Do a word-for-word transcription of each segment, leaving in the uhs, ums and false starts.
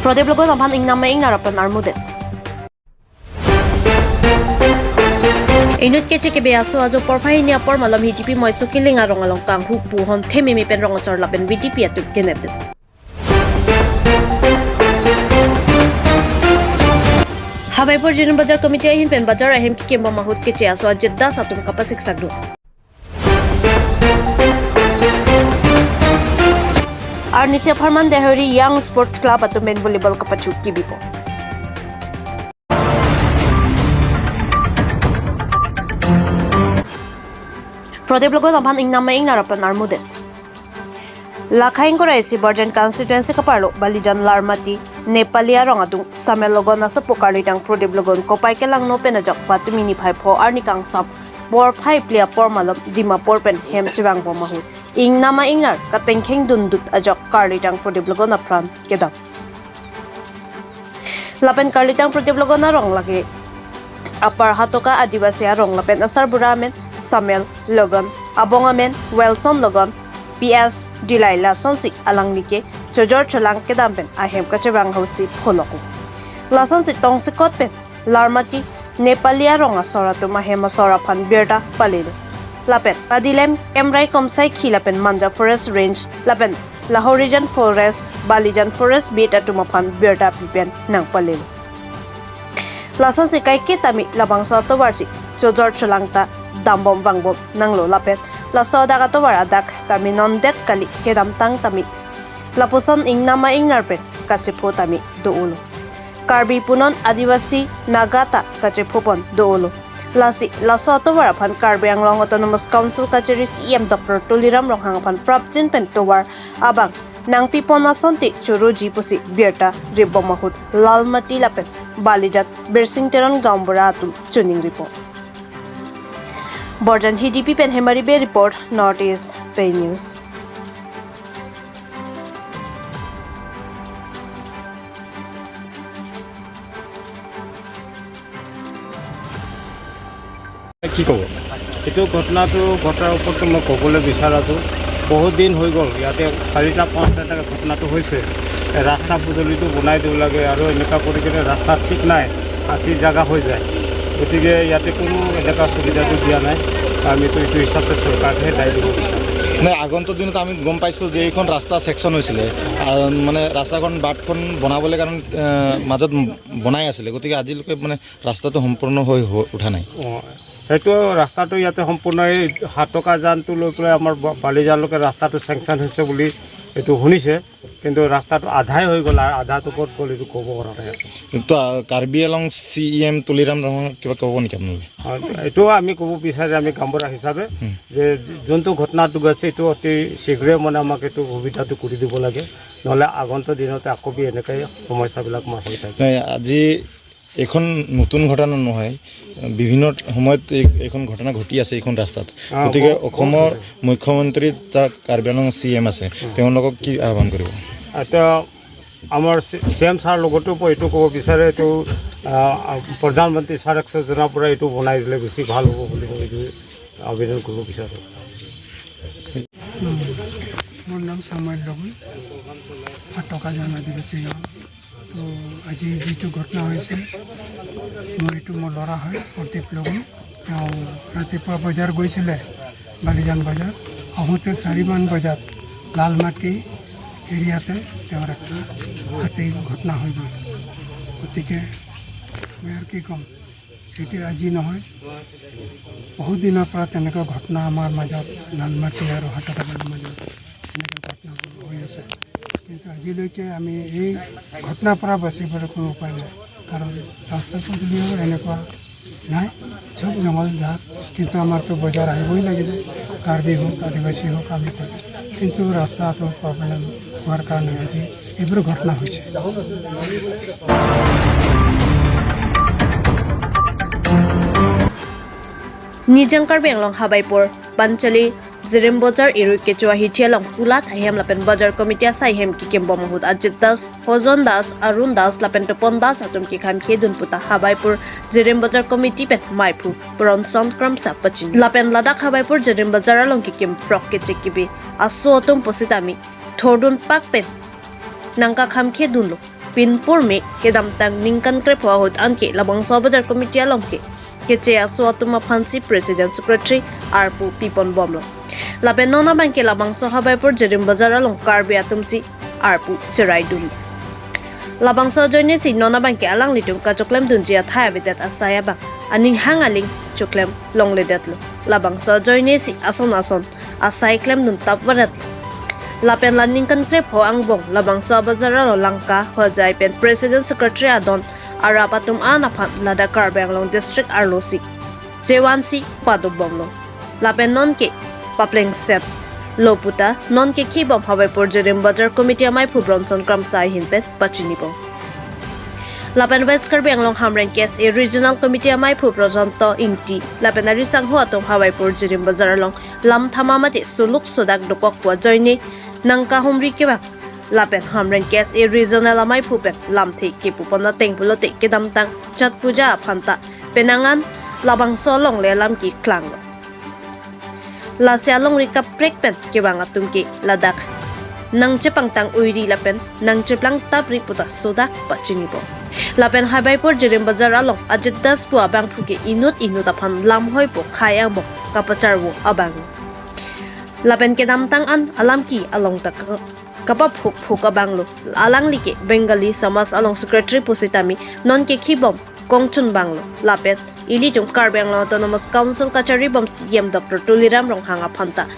Prodip Logon aphan ingnam ma ingnar apran armudet. Inut kechekebe aso ajo porphai hini apor malom H D P Moiso Killing arong along kanghu pu hon thememe pen rong achor lapen V D P atum kenep dun. Habaipur Jirim Bazar Committee ahin pen bazar ahem kekembom ahut keche aso Ajit Das atum kapasik sakdun. Arnisi apharman Dehori Young Sport Club atum pen volleyball kapachuk kebipo. Prodip Logon aphan ingnam ma ingnar apran armudet. Lakha ingkoi ra isi Borjan constituency kaparlo Balijan Larmati Nepali arong adung Samel Logon asopo karlidang Prodip Logon kopai kelangno pen ajok Patumi niphai pho arni kangsam porphai phli apor malom Dimapur pen hem chevangbom ahut ingnam ma ingnar katengkheng dundut ajok karlidang Prodip Logon apran kedam. Lapen karlidang Prodip Logon arong lake apar Hatoka Adivasi arong lapen asarbura amen Samel Logon, abong amen Wilson Logon, P S Dilaila sonsi alangli ke chojor cholang kedam pen ahem kachevang ahutsi pholok. Lasonsi tongsekot pen Larmati Nepali arong asor atum ahem asor aphan birta palelo. Lapen Padilem, Kemrai Komsaikhi lapen Manja Forest Range lapen Lahorijan Forest, Balijan Forest Beat atum aphan birta pipen nangpalelo. Lasonsi kaike tame labangso atovarsi chojor cholang ta dambom vangbom nanglo lapen laso adak atovar adak tame nondet kali kedamtang tame lapuson ingnam ma ingnar pen kachepho tame do-olo. Karbi punon Adivasi Naga ta kachephopon do-olo. Lasi laso atovar aphan Karbi Anglong Autonomous Council kachiri C E M Doctor Tuliram Ronghang aphan prapjin pen tovar abang nangpipon asonte choroji pusi birta ripbom ahut Larmati lapen Balijan Birsing Teron gaonbura atum choningripo. Borjan H D P pen Hemari Bey report, North East Pei News. কি ক'ব? এইটো ঘটনাটো ঘটাৰ ওপৰতো মই ক'বলৈ বিচাৰাটো, বহুত দিন হৈ গ'ল, ইয়াতে চাৰিটা পাঁচটা এনেকৈ ঘটনাটো হৈছে। এই ৰাস্তা পদূলিটো বনাই দিব লাগে আৰু এনেকুৱা কৰি কিনে ৰাস্তা ঠিক নাই, হাতী জাগা হৈ যায়। গতিকে ইয়াতে কোনো এনেকুৱা সুবিধাটো দিয়া নাই। আমিতো এইটো হিচাপে চৰকাৰকহে দায়ী দিব বিচাৰোঁ। নাই, আগন্তুক দিনত আমি গম পাইছোঁ যে এইখন ৰাস্তা ছেকশ্যন হৈছিলে, আহ, মানে ৰাস্তাখন, বাটখন বনাবলৈ কাৰণে, আহ, মাজত বনাই আছিলে, গতিকে আজিলৈকে মানে ৰাস্তাটো সম্পূৰ্ণ হৈ হ-, উঠা নাই। অ, সেইটো ৰাস্তাটো ইয়াতে সম্পূৰ্ণ এই হাতকা জানটো লৈ পেলাই আমাৰ বা-, বালিজানলৈকে ৰাস্তাটো চেংচন হৈছে বুলি এইটো শুনিছে, কিন্তু ৰাস্তাটো আধাই হৈ গ'ল আৰু আধাটো ক'ত গ'ল এইটো ক'ব পৰা নাই। তো, আ, কাৰ্বি আংলং চি ই এম তুলিৰাম ৰঙক কিবা ক'ব নেকি আপোনালোকে? অ, এইটো আমি ক'ব বিচাৰে, আমি গাঁওবুঢ়া হিচাপে, হুম। যে যি-, যোনটো ঘটনাটো গৈছে এইটো অতি শীঘ্ৰে মানে আমাক এইটো সুবিধাটো কৰি দিব লাগে, নহ'লে আগন্তুক দিনতে আকৌ বি এনেকৈ সমস্যাবিলাক আমাৰ হৈ থাকে। নাই, আজি এইখন নতুন ঘটনা নহয়, বিভিন্ন সময়ত এই, এইখন ঘটনা ঘটি আছে এইখন ৰাস্তাত। অ, গতিকে ব-, অসমৰ বহুত আছে। মুখ্যমন্ত্ৰী তথা কাৰ্বি আংলং চি এম আছে, উম। তেওঁলোকক কি আহ্বান কৰিব? এতিয়া আমাৰ চি-, চি এম ছাৰ লগতো প-, এইটো ক'ব বিচাৰে, এইটো, আ, আ, প্ৰধানমন্ত্ৰী ছাৰক যোজনাৰ পৰা এইটো বনাই দিলে বেছি ভাল হ'ব বুলি মই এইটো আবেদন কৰিব বিচাৰোঁ। উম, মোৰ নাম চামুৱেল লগুণ, হাতকা জান আদিবাসী গাঁও। তো আজি যিটো ঘটনা হৈছে, মোৰ এইটো মোৰ ল'ৰা হয়, প্ৰদীপ লগুণ। তেওঁ ৰাতিপুৱা বজাৰ গৈছিলে, বালিজান বজাৰ। আহোঁতে চাৰিমান বজাত লালমাটি এৰিয়াতে তেওঁৰ এটা হাতী ঘটনা হৈ গ'ল। গতিকে মই আৰু কি ক'ম, এইটো আজি নহয়, বহুত দিনৰ পৰা তেনেকুৱা ঘটনা আমাৰ মাজত, লালমাটি আৰু হাতকাবাৰীৰ মাজত এনেকুৱা ঘটনাবোৰ হৈ আছে। কিন্তু আজিলৈকে আমি এই ঘটনাৰ পৰা বাচিবলৈ কোনো উপায় নাই, কাৰণ ৰাস্তা পদূলিও এনেকুৱা নাই, চব জংঘল জাত। কিন্তু আমাৰতো বজাৰ আহিবই লাগিব, কাৰ্বি হওক, আদিবাসী হওক, আমি থাকোঁ। কিন্তু ৰাস্তাটো প্ৰব্লেম হোৱাৰ কাৰণে আজি এইবোৰ ঘটনা হৈছে। Nijang Karbi Anglong Habaipur, Panchali, Jirim Bazar irui kecho ahithi along pulat ahem lapen Bazar Committee asai hem kekembom ahut Ajit Das, Hojon Das, Arun Das lapen Topon Das atum kekhamkhe dun puta Habaipur Jirim Bazar Committee pen maiphu Bronson Kramsa pachin. Lapen ladak Habaipur Jirim Bazar along kekim prok kechekebe aso atum pusitame thordun pak pen nangkakhamkhe dunlo. pinpur me kedamtang ningkan krepho ahut anke labangso bazar committee along ke keche aso atum aphansi president secretary arpu pipon bomlo. Lapen non abangke labangso Habaipur Jirim Bazar along Karbi atumsi arpu cherai dun. Labangso ajoinesi non abangke alanglitum kachoklem dunji athai avedet asai abang aning hang aling choklem longledetlo. Labangso ajoinesi ason ason asai klem dun tap varet. Lapen la ningkan krepho angbong labangso abazar along Langka, Hojai pen president secretary adon arap atum an aphan ladak Karbi Anglong district arlosi chevansi padobomlo. Lapen nonke paplengset lo puta nonke khibom Habaipur Jirim Bazar committee amaiphu Bronson Kramsa ahin pen pachinibom. Lapen West Karbi Anglong Hamren K S A Regional Committee amaiphu Projanto Ingti lapen ari sangho atum Habaipur Jirim Bazar along lam thama mate suluk sudak dokok pu ajoine nangkahumri kevang. Lapen Hamren K S A Regional amaiphu pen lamthe kepupon ateng pulote kedamtang Chhat Puja aphanta penang an labangso alongle alam keklanglo. Lasi alongri kaprek pen kevang atum ke ladak nangchepangtang oiri lapen nangcheplang tapri puta sudak pachinibom. Lapen Habaipur Jirim Bazar along Ajit Das pu abangphu ke inut inut aphan lamhoipo khai angbong kapacharvo abang. Lapen kedamtang an alam ke along ta ka- kapaphukphuk abanglo. Alangli ke Bengali Samaj along secretary pusitame nonke khibom kongchun banglo. Lapen ilitum Karbi Anglong Autonomous Council kacharibom C E M Doctor Tuliram Ronghang aphanta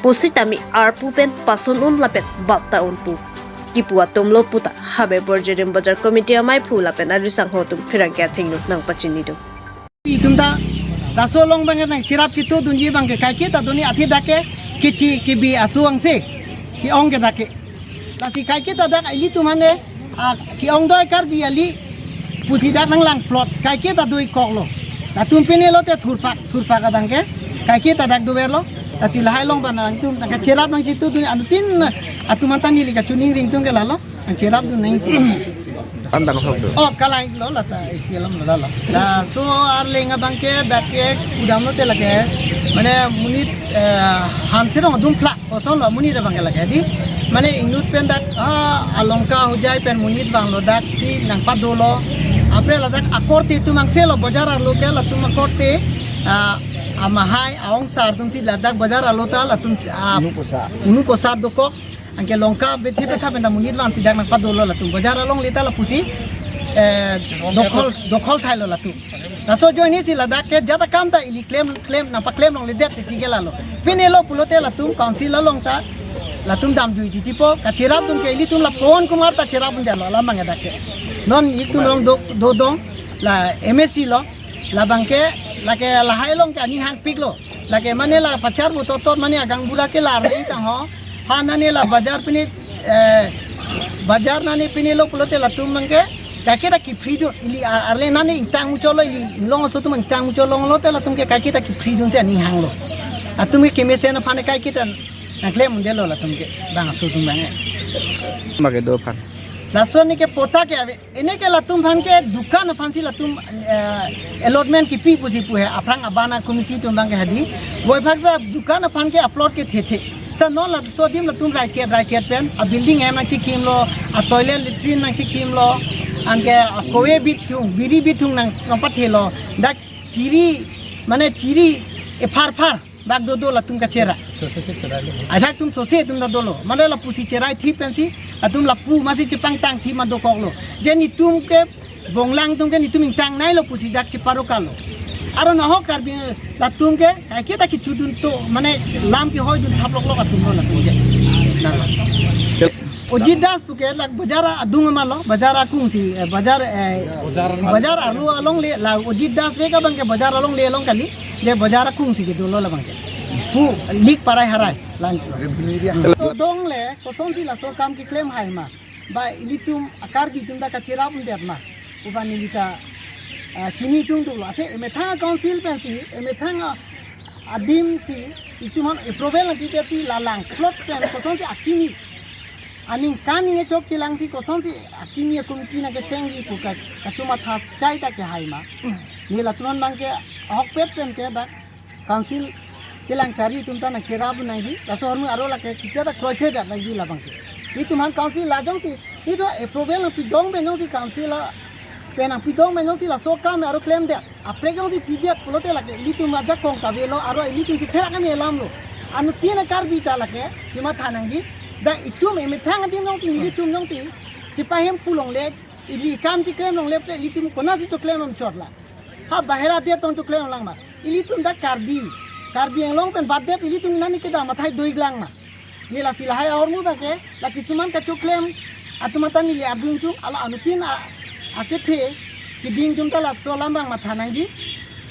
pusitame arpu pen pasun un lapen bat ta un pu kipu atum lo puta Habaipur Jirim Bazar committee amaiphu lapen ari sangho atum pherangke athengno nangpachinidun. Itum ta laso along abangke nangcherap chitu dunji abangke kaike ta duni, athe dak ke kechi kebi aso angse ke-ong ke dak ke. Lasi kaike ta dak ilitum ane, ah, ke-ong doi Karbi ali pusi dak nanglang plot kaike ta doi koklo. Latum pine lote thurphak thurphak abangke kaike ta dak doverlo. Lasi lahai along abang nangtum nangkacherap nangchitu duni, anuttin atum anta neli kachiningri atum ke lalo. Nangcherap dun nang. An dang sok do. Oh, kalang lo lata isi alam lo lalo. Laso arleng abangke dak ke kudam lote lake. Mane monit, eh, hanserong adumphlak. Koson lo monit abangke lake. Di, mane inut pen dak, ah, alongka Hojai pen monit vanglo daksi nangpadolo. Apre ladak akorte atum angse lo bazar arlo ke latum akorte, ah, amahai aongsar atumsi ladak bazar arlo ta latum, ah, unu kosar. Unu kosar dokok. Anke longka bethe betha pen ta monit vansi dak nangpadolo latum. Bazar alongle ta lapusi, eh, dokhol, dokhol thailo latum. Laso ajoinesi ladak ke jat akam ta ili klem, klem, nangpaklem longledet titi ke lalo. Pine lo pulote latum council along ta latum damjui titipo, kacherap atum ke ilitum la Pawan Kumar ta cherap un detlo la abangke dak ke. Non itum along do, dodong la M A C lo. Labangke, lake lahai along ke aning hangpiklo. Lake mane la pacharvo totot mane agangbura ke la arni tangho. Ha nane la bazar pine, eh, bazar nane pine lo pulote latum abangke. Kaike ta kepri dun ili ar-, arle nane ingtang muchotlo, ili inglong aso atum ingtang muchot longlo te latum ke kaike ta kepri dunsi aning hanglo. Atum ke kemesen aphan kaike ta nangklem un detlo latum ke bang aso atum abangke. Make do aphan. Laso neke pota ke ave. Eneke latum aphan ke dukan aphansi latum, eh, allotment kipi pusi pu he, aphrang abana committee atum abangke hadi. Boiphaksa dukan aphan ke aplot ke thethe. Sa non laso adim latum raichet, raichet pen, a building hem nangchikimlo, a toilet latrine nangchikimlo, anke a kove bithung, biri bithung nang, nangpathelo, dak chiri, mane chiri epharphar bak dodo latum kachera. Sose se cherai lo. Ajak atum sose atum ta dolo. Mane lapusi cherai thip pensi, atum lapu masi chepangtang thip ma dokoklo. Je netum ke bonglang atum ke netum ingtang nailo pusi dak cheparokalo. Aro nahok Karbi latum ke, kaike ta kichudun to, mane lam kehoi dun thap loklok atum lo latum ke. Nalo. Ajit Das puke lak bazar adung amalo, bazar akungsi, eh, bazar, eh, bazar arlo alongle, la Ajit Das vek abangke bazar alongle along kali, je bazar akungsi kedolo labangke. Pu lik parai harai lang. To dongle, kosonsi laso akam keklem hai ma. Ba ilitum a Karbi atum ta kacherap un det ma. Pu abang neli ta, ah, chini tung dolo. Athe emethang council pensi, emethang, ah, adimsi, itum aphan approval nangpipetsi lalang plot pen kosonsi akimi. Aningkan ningje chokche langsi kosonsi akimi a committee nangkesengji pu ka, kachomatha chai ta kehai ma. Ne latum aphan abangke ahokpet pen ke dak council kelang chari atum ta nangcherap un nangji. Laso ahormu aro lake kita ta kroithe det nangji labangke. Itum aphan council la jongsi Itum approval nangpidun pen jongsi council a, pen nangpidun pen jongsi laso akam aro klemdet, aprek jongsi pidet pulote lake ilitum ajakong kavelo, aro ilitum chetherak kami alam lo. Anuttin a Karbi ta lake chematha nangji. Dak itum emethang adim jongsi, nelitum jongsi chepahemphu longle, ili akam cheklem longle, ilitum konatsi choklem lom chotla. Ha bahera det tong choklem lang ma. Ilitum dak Karbi, Karbi Anglong pen batdet ilitum nani kedam athai doiklang ma. Ne lasi lahai ahormu abangke, la kisuman kachoklem atum atan ili ardung tum, ala anuttin a, akethe keding tum ta laso alam abang matha nangji.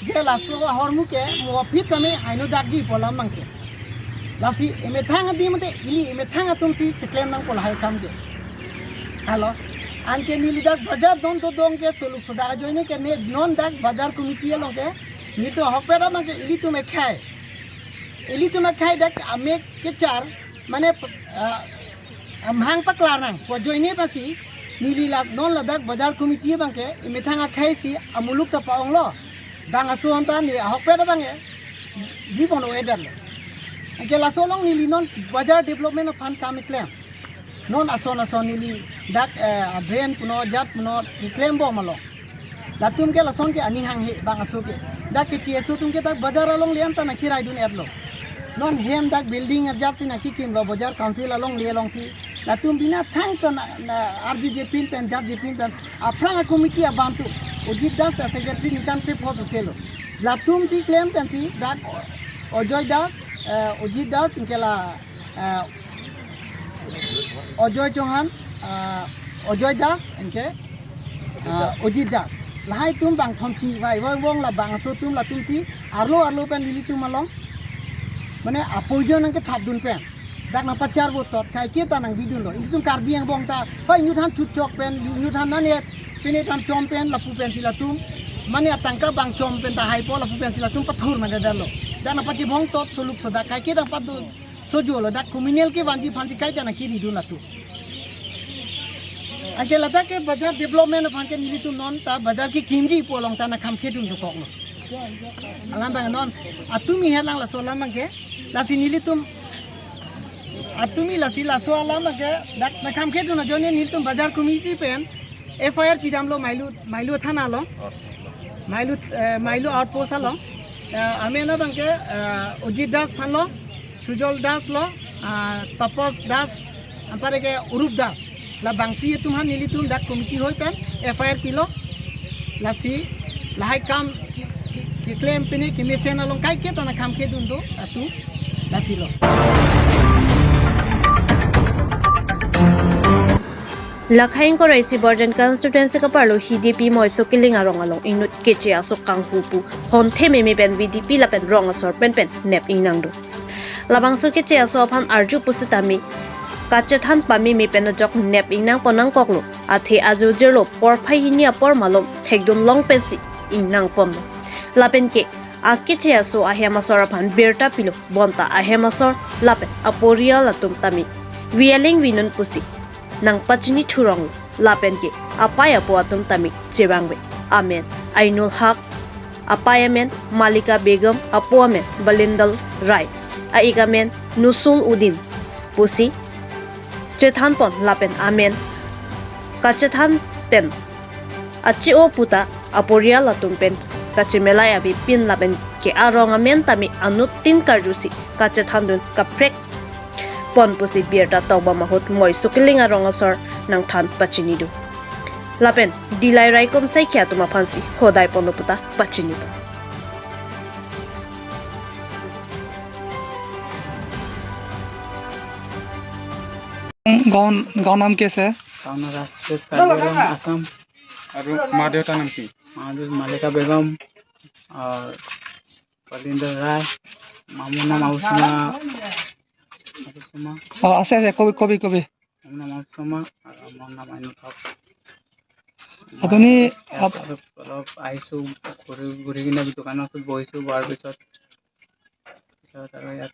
Je laso ahormu ke mo aphi tame haino dakji pu alam abangke. Lasi emethang adim te ili emethang atumsi cheklem nangpo lahai akam ke. Alo, anke neli dak bajar don to dong ke soluk sodak ajoine ke ne non dak bajar committee along ke, nelitum ahokpet abangke ilitum ekhai. Ilitum ekhai dak amek kechar, mane, ah, amahang paklar nang, pu ajoine pasi, neli la non ladak bajar committee abangke, emethang akhaisi amuluk ta pa-onglo. Bang aso anta ne ahokpet abangke, bibon o-edetlo. Anke laso along neli non bajar development aphan kam keklem. Non ason ason neli dak, eh, drain punon jat punon keklembom along. Latum ke lason ke aning hanghe bang aso ke. Dak ke C S O atum ke dak bajar alongle anta nangcheraidun-etlo. Non hem dak building ajatsi nangkikimlo bajar council alongle alongsi. Latum bina thangta na, na arjuje pin pen jatje pin pen. Aphrang a committee abang tu. Ojit Das a secretary ningkan krepho soselo. Latumsi klem pensi dak Ajoy Das, eh, Ojit Das anke la, eh, Ajoy Chauhan, eh, Ajoy Das anke, eh, Ojit Das. Lahai atum bang thomchi vai vai vong la bang aso atum latumsi arlo arlo pen nelitum along. Mane apoijon nangkethapdun pen. Dak nangpachar votot, kaike ta nangbidunlo. Ilitum Karbi angbong ta, hoi inut aphan chutchok pen, inut aphan nane, pine tam chom pen, lapu pensi latum. Mane atangka bang chom pen ta haipo, lapu pensi latum pathur mane dalo. Dak nangpachibong tot soluk sodak, kaike ta padu sojolo, dak communal kevanji aphansi kaita nangkiridun latum. Anke ladak ke bajar development aphan ke nelitum non ta bajar kekimji pu along ta nangkhamkhedun dokoklo. Alam abang non, atumi het lang laso alam abangke, lasi nelitum, atumi lasi laso alam abangke, dak nangkhamkhedun ajoine nelitum bajar committee pen F I R pidamlo Mailu, Mailu thana along, Mailu, eh, Mailu outpost along, eh, amen abangke, eh, Ojit Das aphanlo, Sujol Das lo, ah, Tapos Das, anparke Urup Das. La bangpi atum aphan nelitum dak committee hoi pen F I R pilo. Lasi lahai akam ke, ke, keklem pine kemesen along kaike ta nangkhamkhedun do atum. Lasi lo. Lakhang korai si Borjan constituency kaparlo Hidipi Moiso Killing arong along inut keche aso kanghu pu honthe meme pen V D P lapen rong asor pen pen nep ingnang do. Labangso keche aso aphan arju pusitame kachethan pameme pen ajok nep ingnang pon nangkoklo, athe ajo jirlo porphai hini apor malom thekdun long pensi ingnang ponlo. Lapen ke akeche aso ahem asor aphan birta pilo, bonta ahem asor lapen aporial atum tame vialing vinun pusi nangpachini thurong lapen ke apei apo atum tame chevangve. Amen Ainul Haq, apei amen Malika Begum, apo amen Balindal Rai, a-ik amen Nusul Udin pusi chethan pon lapen amen kachethan pen achi-o puta aporial atum pen kachemelai avepin lapen ke arong amen tame anuttin karjusi kachethandun kaprek pon pusi birta tokbom ahut Moiso Killing arong asor nangthan pachini do. Lapen Dilai Raikom Saikia atum aphansi hodai ponlo puta pachini do. गाँव, गाँव नाम कैसे है? गाँव नाम राष्ट्रीय कार्बी आंगलोंग आसाम। और माँ देवता नाम की? माँ देव मालिका बेगम और पलिंदर राय, मामू नाम आउसमा, आउसमा। অ, আছে, আছে, কবি, কবি, কবি। মামু নাম আউসমা আর মোৰ নাম আইনুল হক। আপুনি মই ইয়াত আপ- অলপ, অলপ আহিছোঁ, ঘূৰি, ঘূৰি কিনে দোকানৰ ওচৰত বহিছোঁ, বহাৰ পিছত, পিছত আৰু ইয়াত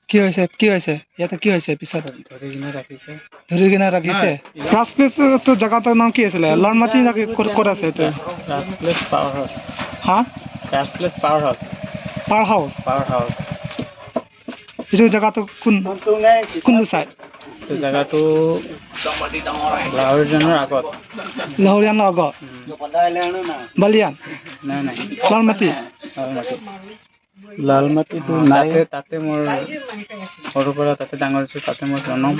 কি হৈছে, কি হৈছে? ইয়াতে কি হৈছে পিছত? ধৰি কিনে ৰাখিছে। ধৰি কিনে ৰাখিছে? নহয়, ইয়াত ৰাজ প্লেচ তো জেগাটোৰ নাম কি আছিলে? লৰ্ণমাটি নেকি? ক'ত, ক'ত আছে এইটো? Raj, Raj place power house. হা? Raj place power house. Power house? Power house. এইটো জেগাটো কোন, কোনটো চাইড? এইটো জেগাটো লাহৰিজনৰ আগত। লাহৰিয়ানৰ আগত। উম। বালিয়ান। নাই, নাই। লালমাটি। লালমাটি। লালমাটিটো অ, নাই। তাতে, তাতে মোৰ সৰুৰ পৰা তাতে ডাঙৰ হৈছোঁ, তাতে মোৰ জনম।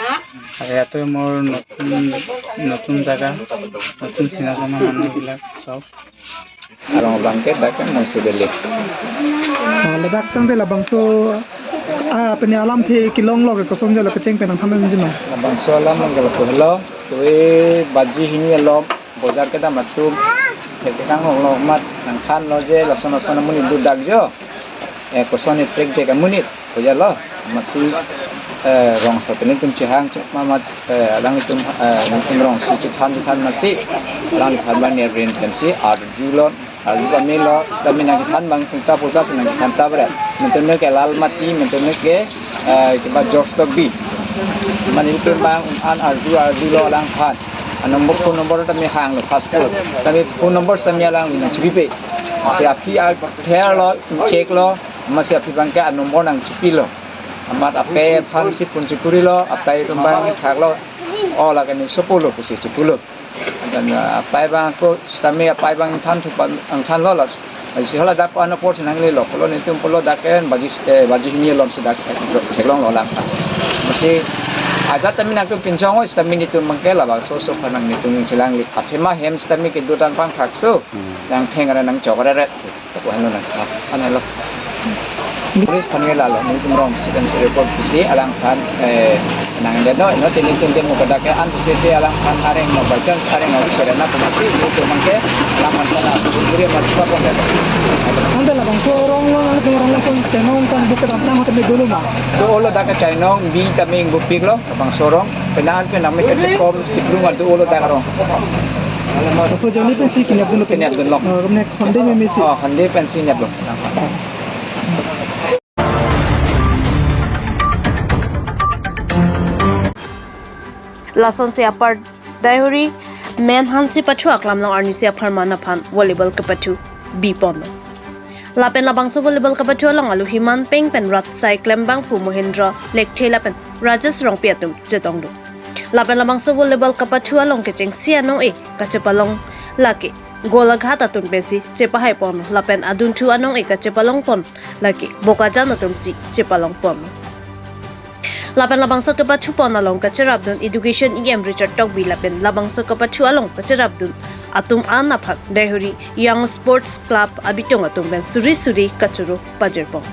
আৰু ইয়াতে মোৰ নতুন, নতুন জাগা, নতুন চিনা জনা মানুহবিলাক চব। Arong abangke dak ke Mongsodeli. Oh, ladak tangte labangso, ah, pini alamthe kelong lo ke kosonjalo kecheng pen nangthan nangji non. Labangso alam abangke lapu helo, tui baji hini along bojar kedam atum, thek kang lo mat nangthanlo je lason lason amonit dak jo. Eh, koson iprek jek amonit. Kojalo, amatsi, eh, rong so tene tum chehang chok mamat, eh, alanglitum, eh, alanglitum rong si chethan chethan amatsi, alangliphan abang nervin pensi, arjulo, arju kami lo, sami nangkethan abang punta puta si nangkethan ta berat. Mentene ke Lalmati, mentene ke, eh, ke ba George Tokbi. Mane itum abang an arju arjulo alangphan. A number, phone number tame hanglo, first call. Tame phone number tame alang nangchipipe. Si aphi a therlo, cheklo, amatsi aphi abangke a number nangchipilo. Amat apei aphansi phone chikurilo, apei atum abang thaklo, o lake ne sopo lo pusi chipulo. Dan, ah, apei abang ako sitame apei abang than thupan angthanlo las. Amatsi hala dak ko-an apor si nanglelo, pulo netum pulo dak en baji, eh, baji hini along si dak theklonglo lang. Amatsi ajat tame nangtum pinchong o sitame netum abangke labangso so aphan nangtum chelangli. Athema hem sitame kedo tang pangthakso. Hmm. Nangtheng ra nangchok ra ret. Ko ano nang, ah, ano lo. Police aphan ke lalo, netum rong si kan si report pusi alangphan, eh, nangdeno, ino tini tun demo kada ke an si si alangphan areng no by chance areng no sore na pusi netum abangke alangphan kana buri mas pa pon. Anta labangso rong lo, netum rong lo son chenong kan buk kedam tang hote me dolo ma. Dolo dak ke chenong bi tame ingbupiklo, labangso rong. Penang penang me kachekom kiplung adu ulo dak arong. So joni pensi kini abdul Kini abdul lo. Oh, rumne khonde me mesi. Oh, khonde pensi ni abdul. Lasonsi apar Daihuri Men Hansi Pathu aklam along arnisi apharman aphan volleyball kepathu biponlo. Lapen labangso volleyball kepathu along alu Himan Peng pen rat sai klembangphu Mohindra Lekthe lapen Rajesh Rongpi atum chetongdun. Lapen labangso volleyball kepathu along kechengsi anong-e kachepalong lake Golaghat atum pensi chepahaiponlo lapen adunthu anong-e kachepalongpon lake Bokajan atum si chepalongponlo. Lapen labangso kepathupon along kacherapdun Education E M Richard Tokbi lapen labangso kepathu along kacherapdun atum an aphan Daihuri Young Sports Club abitung atum pen suri suri kachoro pajirpon.